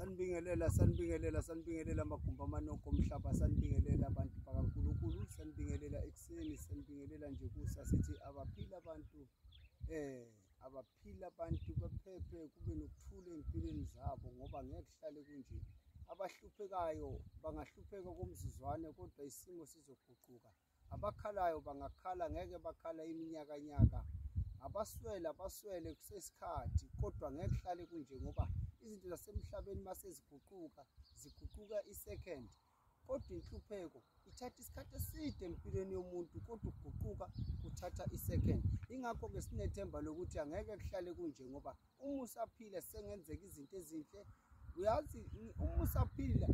Sanibingelela, sanibingelela, sanibingelela amagumbi amanonke omhlaba, sanibingelela abantu bakaNkulunkulu, sanibingelela ekuseni, sanibingelela nje kusa, sithi abaphila abantu, abaphila abantu baphephe, kube nokuthula ey'mpilweni zabo, ngoba ngeke kuhlale kunje. Abahluphekayo bangahlupheka komzuzwane, kodwa isimo sizoguquka. Abakhalayo bangakhala, ngeke bakhala iminyakanyaka. Abaswele abaswele kusesikhathi, kodwa ngeke kuhlale kunje, ngoba izinto zasemhlabeni maseziguquka ziguquka i-second, kodwa inhlupheko ithatha isikhathi eside empilweni yomuntu, kodwa ukuguquka kuthatha i-second. Ingakho-ke sinethemba lokuthi angeke kuhlale kunje, ngoba uma usaphila sengenzeka izinto ezinhle. Uyazi, uma usaphila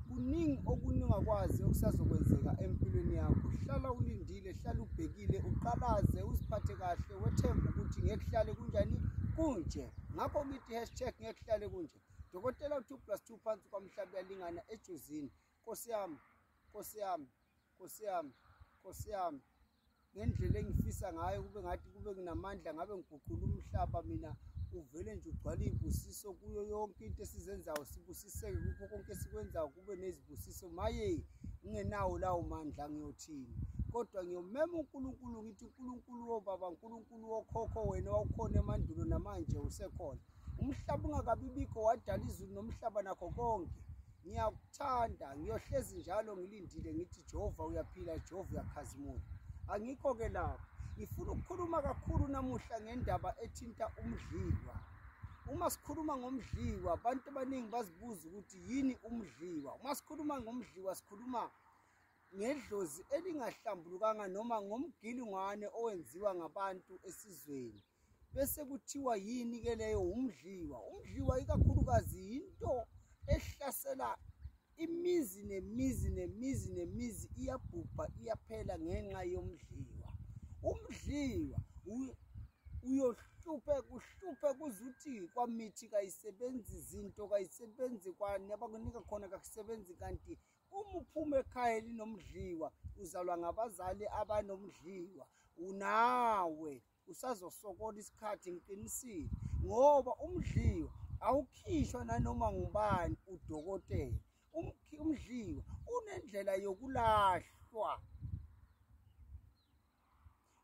kuningi okuningakwazi okusazokwenzeka empilweni yakho. Hlala ulindile, hlala ubhekile, uqalaze, uziphathe kahle, wethembe ukuthi ngeke kuhlale kunjani kunje. Ngakho ngithi hashtag ngeke kuhlale kunje. Dokotela 2 + 2 phansi kwamhlaba uyalingana ejozini. Nkosi yami, Nkosi yami, Nkosi yami, Nkosi yami, ngendlela engifisa ngayo kube ngathi kube nginamandla, ngabe ngiguqula umhlaba mina uvele nje ugcwale iy'busiso kuyo yonke into esizenzayo, sibusiseke kukho konke esikwenzayo, kube nezibusiso. Maye ngingenawo lawo mandla ngiyothini? Kodwa ngiyomema uNkulunkulu, ngithi uNkulunkulu wobaba, uNkulunkulu wokhokho, wena wawukhona emandulo namanje usekhona. Umhlaba ungakabi bikho wadala izulu nomhlaba nakho konke. Ngiyakuthanda, ngiyohlezi njalo ngilindile, ngithi Jehova uyaphila, Jehova uyakhazimula. Angikho-ke lapho. Ngifuna ukukhuluma kakhulu namuhla ngendaba ethinta umdliwa. Uma sikhuluma ngomdliwa, abantu abaningi bazibuza ukuthi yini umdliwa. Uma sikhuluma ngomdliwa, sikhuluma ngedlozi elingahlambulukanga noma ngomgilingwane owenziwa ngabantu esizweni. Bese kuthiwa yini ke leyo? Umdliwa. Umdliwa ikakhulukazi yinto ehlasela imizi nemizi nemizi nemizi, iyabhubha, iyaphela ngenxa yomdliwa. Umdliwa uyohluphe kuhluphe kuzuthi kwamithi kayisebenzi, izinto kayisebenzi, kwani abakunika khona kakusebenzi. Kanti uma uphuma ekhaya elinomdliwa, uzalwa ngabazali abanomdliwa, unawe usazosokola isikhathi, ngiqinisile, ngoba umdliwa awukhishwa nanoma ngubani udokotela. Umdliwa unendlela yokulahlwa.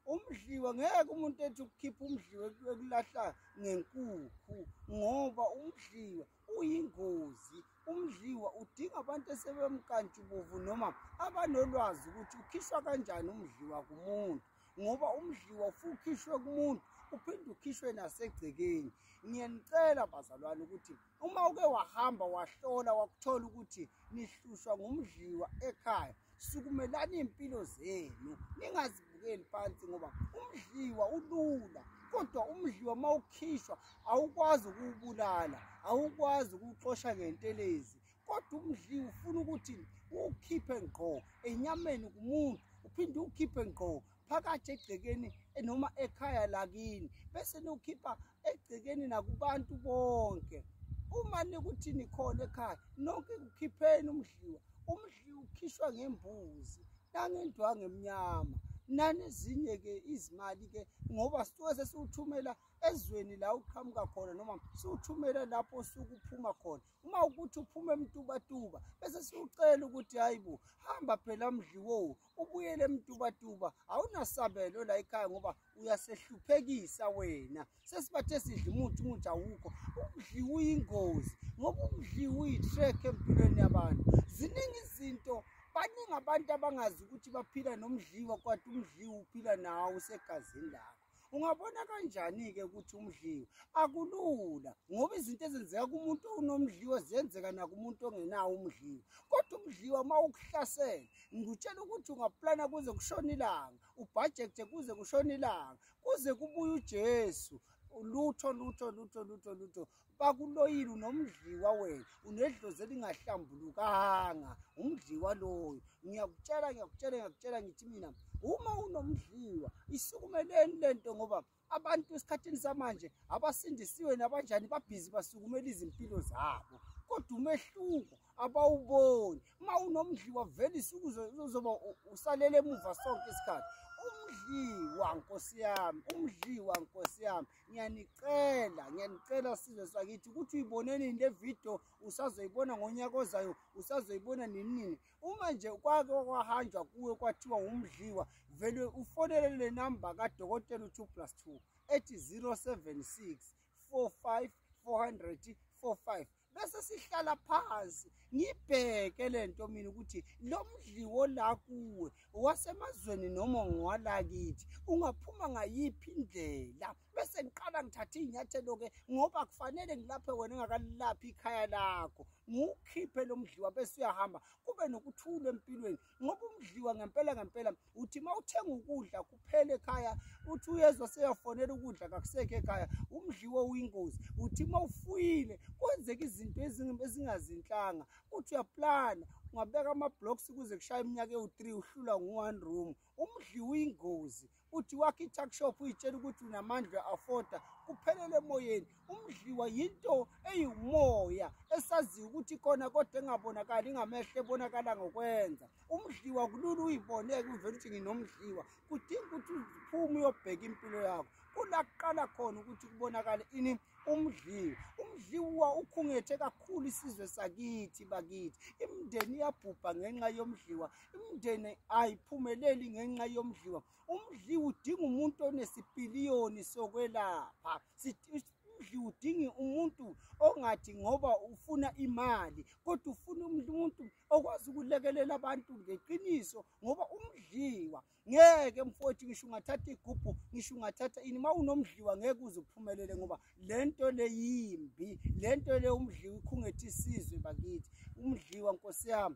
Umdliwa ngeke umuntu ethi ukukhipha umdliwa ekulahla ngenkukhu, ngoba umdliwa uyingozi. Umdliwa udinga abantu esebemkantshubovu noma abanolwazi ukuthi ukhishwa kanjani umdliwa kumuntu, ngoba umdliwa ufukhishwe kumuntu uphinde ukhishwe nasegcekeni. Ngiyanicela bazalwane ukuthi uma uke wahamba wahlola wakuthola ukuthi nihlushwa ngumdliwa ekhaya, sukumelani iy'mpilo zenu, ningazibukeli phansi, ngoba umdliwa ulula, kodwa umdliwa uma ukhishwa awukwazi ukuwubulala, awukwazi ukuwuxosha ngentelezi, kodwa umdliwa ufuna ukuthi uwukhiphe ngqo enyameni kumuntu, uphinde uwukhiphe ngqo phakathi egcekeni noma ekhaya lakini, bese niwukhipha egcekeni nakubantu bonke. Uma nikuthi nikhona ekhaya nonke, kukhipheni umdliwa. Umdliwa ukhishwa ngembuzi nangendwangu emnyama nanezinye-ke izimali-ke, ngoba sisuke sesiwuthumela ezweni la uqhamuka khona, noma siwuthumela lapho osuke uphuma khona. Uma ukuthi uphuma eMtubatuba, bese siwucela ukuthi hayi bo, hamba phela mdliwo, ubuyele eMtubatuba, awunasabelo la ekhaya, ngoba uyasehluphekisa wena. Sesibathe sidla umuthi, umuthi awukho. Umdliwa uyingozi, ngoba umdliwa uyi-track empilweni yabantu. Ziningi izinto, baningi abantu abangazi ukuthi baphila nomdliwa, kodwa umdliwa uphila nawe, usegazini lakho. Ungabona kanjani-ke ukuthi umdliwa? Akulula, ngoba izinto ezenzeka kumuntu onomdliwa ziyenzeka nakumuntu ongenawo umdliwa. Kodwa umdliwa uma ukuhlasela, ngikutshela ukuthi ungaplana kuze kushone ilanga, ubhajekte kuze kushone ilanga, kuze kubuye uJesu, lutho lutho lutho lutho lutho. Bakuloyile, unomdliwa wena, unedlozi elingahlambulukanga, umdliwa loyo. Ngiyakutshela, ngiyakutshela, ngiyakutshela, ngithi mina uma unomdliwa isukumeleni lento, ngoba abantu esikhathini samanje abasindisiwe nabanjani babhizi basukumela izimpilo zabo, kodwa umehluko abawuboni. Uma unomdliwa vele isuke uzoba usalele emuva sonke isikhathi. Umdliwa Umdliwa nkosi yami, umdliwa nkosi yami, ngiyanicela, ngiyanicela sizwe sakithi ukuthi uyibone nini le video, usazoyibona ngonyaka ozayo, usazoyibona nini nini. Uma nje kwake kwahanjwa kuwe kwathiwa umdliwa, vele ufonele le namba kadokotela u2 + 2 ethi 076 45 400 45, bese sihlala phansi ngibheke lento mina ukuthi lo mdliwo la kuwe wasemazweni noma ngowalakithi ungaphuma ngayiphi indlela, bese ngiqala ngithatha iy'nyathelo-ke ngoba kufanele ngilaphe wena engakalilaphi ikhaya lakho, ngiwukhiphe lo mdliwa bese uyahamba kube nokuthula empilweni. Ngoba umdliwa ngempela ngempela uthi uma uthenga ukudla kuphele ekhaya, uthi uyezwa seyafonela ukudla kakusekho ekhaya, umdliwa uyingozi. Uthi uma ufuyile kwenzeka izinto ezingazinhlanga, uthi uyaplana ungabeka ama-blocks kuze kushaye iminyaka ewu-3 uhlulwa ngu-1 room. Umdliwa uyingozi. Uthi wakhe i-tuck shop uyitshela ukuthi unamandla afforda, kuphelele emoyeni. Umdliwa yinto eyiwumoya esaziyo ukuthi khona kodwa engabonakali ngamehlo, ebonakala ngokwenza. Umdliwa kulula uyiboneke uvele uthi nginomdliwa, kudinga ukuthi uphume uyobheka impilo yakho. Kula kuqala khona ukuthi kubonakale ini umdliwa. Umdliwa ukhungethe kakhulu isizwe sakithi bakithi. Imindeni iyabhubha ngenxa yomdliwa, imindeni ayiphumeleli ngenxa yomdliwa. Umdliwa udinga umuntu onesipiliyoni sokwelapha. Umdliwa udinga umuntu ongathi ngoba ufuna imali, kodwa ufuna umuntu okwazi ukulekelela abantu ngeqiniso. Ngoba umdliwa ngeke mfowethu, ngisho ungathatha igubhu, ngisho ungathatha ini, uma unomdliwa ngeke uze uphumelele, ngoba lento le yimbi, lento le umdliwa ikhungethe isizwe bakithi. Umdliwa nkosi yami,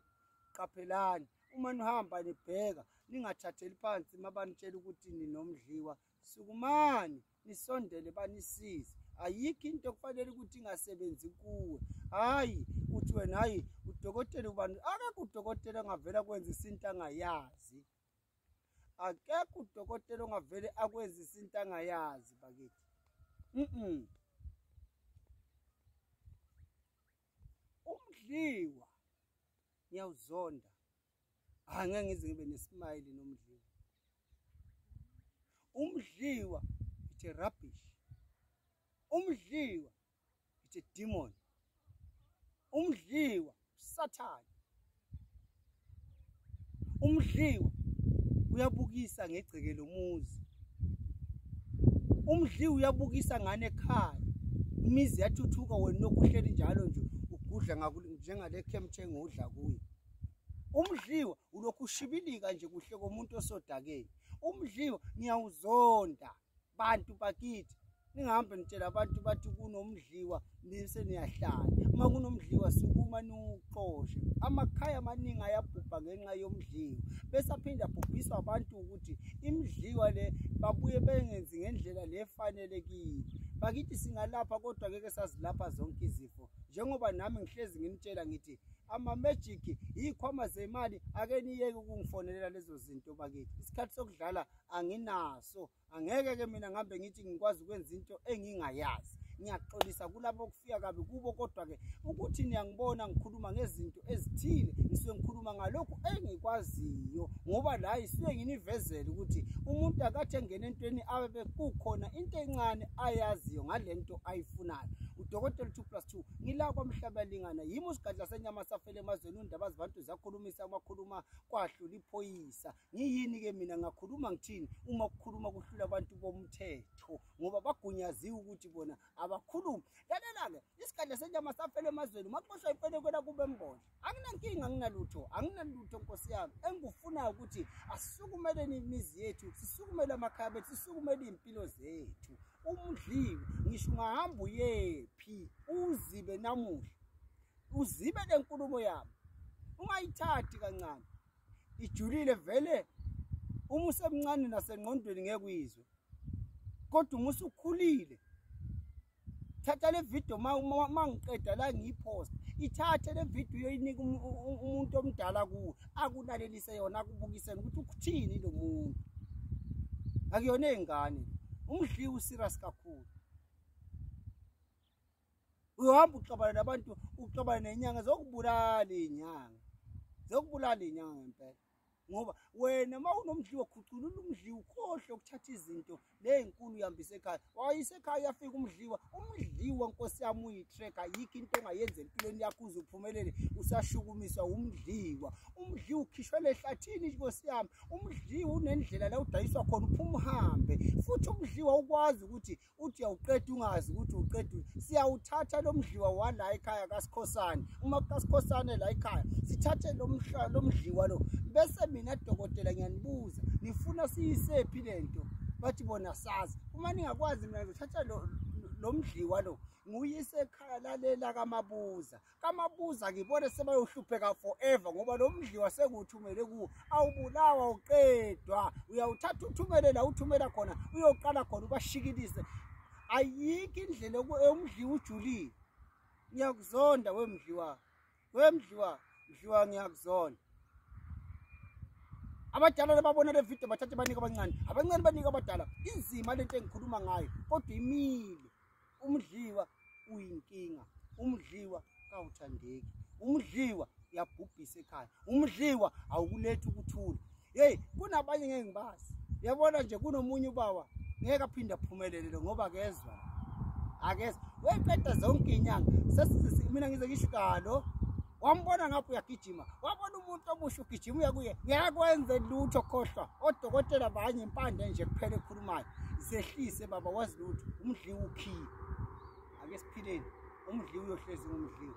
qaphelani uma nihamba nibheka, ningathatheli phansi mabanitshela ukuthi ninomdliwa. Sukumani nisondele banisize. Ayikho into okufanele ukuthi ingasebenzi kuwe. Hayi uthi wena hayi udokotela ubani, akekho udokotela ongavela kwenza into angayazi. Akekho udokotela ongavele akwenza into angayazi bakithi. Umdliwa ngiyawuzonda, angeke ngize ngibe nesmile nomdliwa. Umdliwa it's a rubbish. Umdliwa it's a demon. Umdliwa Sathane. Umdliwa uyabukisa ngegceke lomuzi. Umdliwa uyabukisa ngane ekhaya. Imizi yathuthuka, wena lokhu uhleli njalo nje ugudla njengale khemthe ngodla kuyo. Umdliwa ulokhu ushibilika nje kuhle komuntu osodakeni. Umdliwa ngiyawuzonda bantu bakithi. Ningahambe nitshela abantu bathi kunomdliwa nise niyahlala. Uma kunomdliwa sukuma niwuxoshe. Amakhaya amaningi ayabhubha ngenxa yomdliwa, bese aphinda abhubhiswa abantu ukuthi imidliwa le babuye bengenzi ngendlela le efanelekile. Bakithi singalapha kodwa ngeke sazilapha zonke izifo. Njengoba nami ngihlezi nginitshela ngithi ama-magic iy'khwama zemali, ake niyeke ukungifonelela lezo zinto bakithi. Isikhathi sokudlala anginaso. Angeke ke mina ngihambe ngithi ngikwazi ukwenza into engingayazi. Ngiyaxolisa kulabo okufika kabi kubo, kodwa ke ukuthi niyangibona ngikhuluma ngezinto ezithile, ngisuke ngikhuluma ngalokhu engikwaziyo, ngoba la isuke nginivezele ukuthi umuntu akathi engena entweni abe kukhona into encane ayaziyo ngalento ayifunayo. Udokotela 2 + 2 ngila kwamhlaba lingana, yimi usigadla senyama safele emazweni, undaba zabantu ziyakhulumisa, amakhuluma kwahlula iphoyisa. Ngiyini ke mina ngakhuluma ngithini uma kukhuluma kuhlula abantu bomthetho, ngoba bagunyaziwe ukuthi bona abakhulumi. Lalela-ke, isigadla senyama safele emazweni, maxoshwa imfene kwela kube mbondla. Anginankinga, anginalutho, anginalutho nkosi yami. Engikufunayo ukuthi asisukumeleni imizi yethu, sisukumele amakhaya ethu, sisukumele iy'mpilo zethu. Umdliwa ngisho ungahamba uyephi, uzibe namuhla, uzibe le nkulumo yami, ungayithathi kancane, ijulile vele. Uma usemncane nasengqondweni ngeke uyizwe, kodwa uma usukhulile thatha le video, ma ngiqeda la ngiyipost, ithathe le video uyoyinika umuntu omdala kuwe, akulalelise yona, akubukisene ukuthi ukuthini lo muntu. Akuyona ingane, umdliwa userious kakhulu. Uyohamba uxabana nabantu, uxabana nenyanga, zokubulala inyanga, zokubulala inyanga ngempela. Ngoba wena uma unomdliwa, khuculula umdliwa, ukhohlwe ukuthatha izinto ley'nkulu uyihambise ekhaya. Wayise ekhaya, uyafika umdliwa, umdliwa nkosi yami uyi-tracker. Ayikho into ongayenza empilweni yakho uze uphumelele usashukumiswa umdliwa. Umdliwa ukhishwele ehlathini, nkosi yami. Umdliwa unendlela la udayiswa khona, uphuma uhambe. Futhi umdliwa ukwazi ukuthi uthi uyawuqeda ungazi ukuthi uqeda. Siyawuthatha lo mdliwa wala ekhaya kaSikhosane, uma kaSikhosane la ekhaya sithathe lo mdliwa lo, bese mina dokotela ngiyanibuza, nifuna siyisephi lento? Bathi bona sazi. Uma ningakwazi, mina ngizothatha lo mdliwa lo nguyise ekhaya lalela kaMabuza. KaMabuza ngibone sebayohlupheka forever, ngoba lo mdliwa sekuwuthumele kuwo, awubulawa, uqedwa. Uyawuthatha uthumele la uthumela khona, uyoqala khona ubashikilise. Ayikho indlela umdliwa ujulile. Ngiyakuzonda wemdliwa, wemdliwa, mdliwa, ngiyakuzonda. Abadala lababona le video bathathe banike abancane, abancane banike abadala. Inzima lento engikhuluma ngayo, kodwa imile. Umdliwa uyinkinga, umdliwa kawuthandeki, umdliwa uyabhubhisa ekhaya, umdliwa awukulethi ukuthula. Hey, kunabanye ngeke ngibazi, uyabona nje kunomunye ubawa ngeke aphinde aphumelele ngoba akezwa, akezwa, weqeda zonke inyanga. Mina ngize ngisho kalo wambona ngapho uyagijima, wabona umuntu omusha ugijima uya kuye, ngeke kwenze lutho, khohlwa. Odokotela banye impande nje kuphela ekhulumayo. Zehlise baba, wazi lutho, umdliwa ukhiye. Ake siphileni, umdliwa uyohlezi ngumdliwa.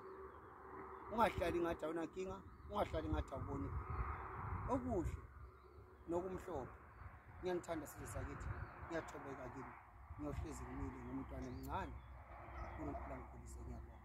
Ungahlali ngathi awunankinga, ungahlali ngathi awuboni okuhle nokumhlophe. Ngiyanithanda sizwe sakithi, ngiyathobeka kimi, ngiyohlezi ngimile ngumntwana omncane. uNkulunkulu angikhulise, ngiyabonga.